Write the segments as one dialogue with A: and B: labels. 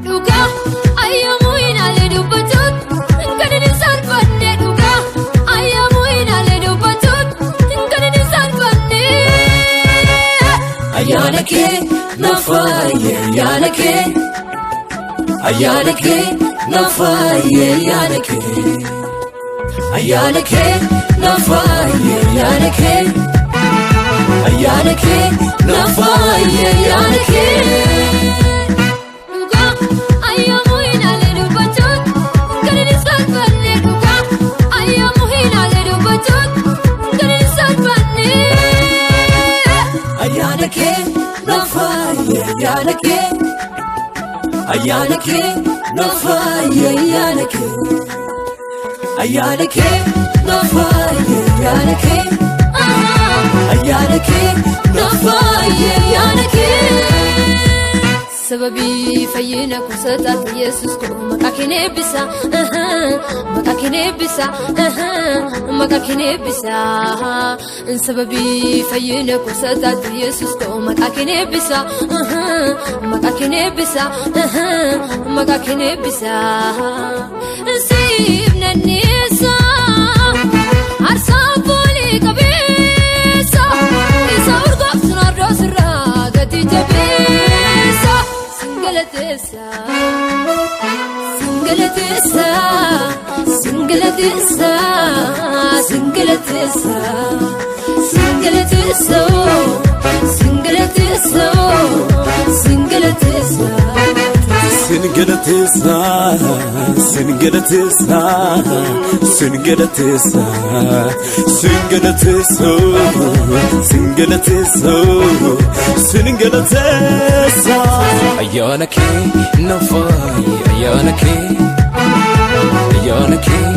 A: Dhugaa ayyaamuu inaalee dubbachuun kan inni salphanne dhugaa ayyaamuu inaalee dubbachuun kan inni salphanne.
B: Ayyaana kee na faaye, ayyaana kee, ayyaana kee na faaye, ayyaana kee, ayyaana kee na faaye, ayyaana kee, ayyaana kee na faaye, ayyaana kee.
A: Dhugaa ayyaamuu inaalee dubbachuun kan inni salphanne dhugaa ayyaamuu inaalee dubbachuun kan inni salphanne.
B: Ayyaana kee na faaye, ayyaana kee, ayyaana kee na faaye, ayyaana kee, ayyaana kee na faaye, ayyaana kee, ayyaana kee na faaye, ayyaana kee.
A: Sababii fayyina kuusataati Yesuus koo maqaa kee eebbisa, maqaa kee eebbisa, maqaa kee eebbisa. Sababii fayyina kuusataati Yesuus koo maqaa kee eebbisa, maqaa kee eebbisa, maqaa kee eebbisa. Siif nanneessa aarsaa foolii qabeessa isa urgooftu naannoo sirraa gati jabeessa. Singalateessa, singalateessa, singalateessa, singalateessa, singalateessa, singalateessa, singalateessa.
C: Singalateessa, singalateessa, singalateessa, singalateessa, singalateessa, singalateessa.
D: Ayyaana kee na faaye, ayyaana kee, ayyaana kee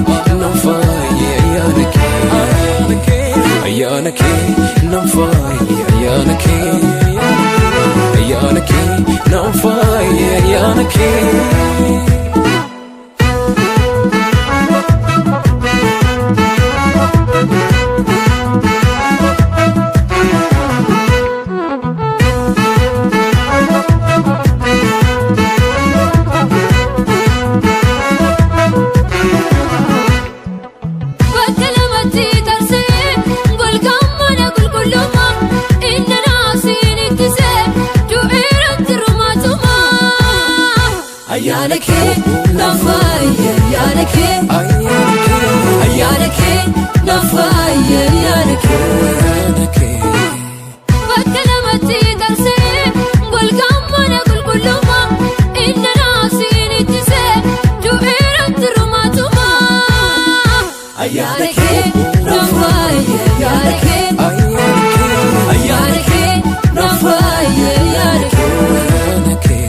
D: na faaye, ayyaana kee, ayyaana kee na faaye, ayyaana kee, ayyaana kee na faaye, ayyaana kee.
A: Bakka lamatti tarsee golgaan mana qulqullummaa inni naafsiin ittisee du'eeratti rumaatuma.
B: Ayyaana kee na faaye, ayyaana kee, ayyaana kee na faaye, ayyaana kee.
D: Ayyaana kee.
A: Bakka lamatti tarsee golgaan mana qulqullummaa inni naafsiin ittisee du'eeratti rumaatuma.
B: Ayyaana kee na faaye, ayyaana kee, ayyaana kee na faaye, ayyaana kee.
D: Ayyaana kee.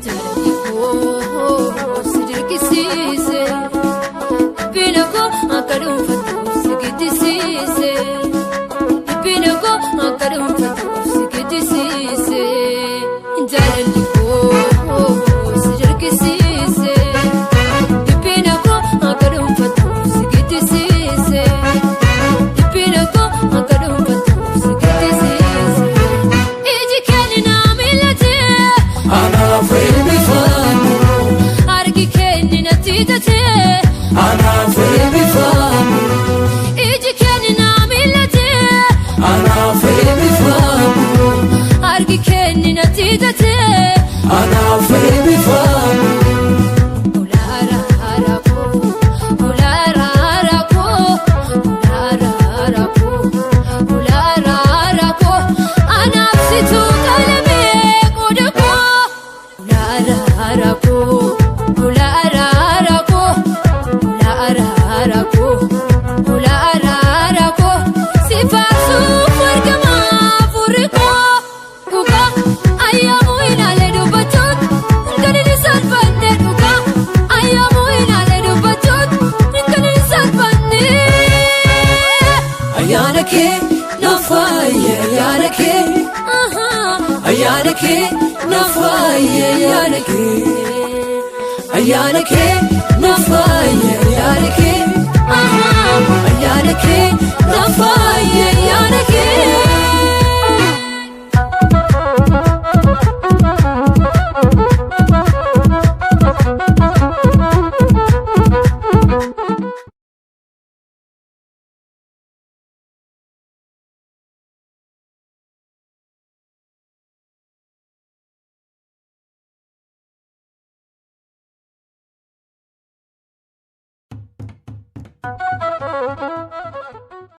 A: Jaalladhi koo si dirqisiise dhiphina koo akka dhuunfatuuf si giddisiise dhiphina koo akka dhuunfatuuf si giddisiise jaalalli koo si dirqisiise dhiphina koo akka dhuunfatuuf si giddisiise dhiphina koo akka dhuunfatuuf si giddisiise iji kenni miillatee.
C: Anaaf
B: Eebbifamu,
A: Harki kenni natti tatee
C: anaaf
B: eebbifamu,
A: iji kenni na miillatee
C: anaaf
B: eebbifamu,
A: harki kenni natti tatee
C: anaaf
B: eebbifamu.
A: Olaara koo olaara koo olaara koo olaara koo anaaf situu qalamee qooda koo olaara koo olaara koo olaara koo olaara koo si faarsuuf argama.
B: Ayyaana kee naaf faayya ayyaana kee. Ayyaana kee naaf faayya ayyaana kee. Ayyaana kee naaf faayya ayyaana kee. Ayyaana kee naaf faayya ayyaana kee.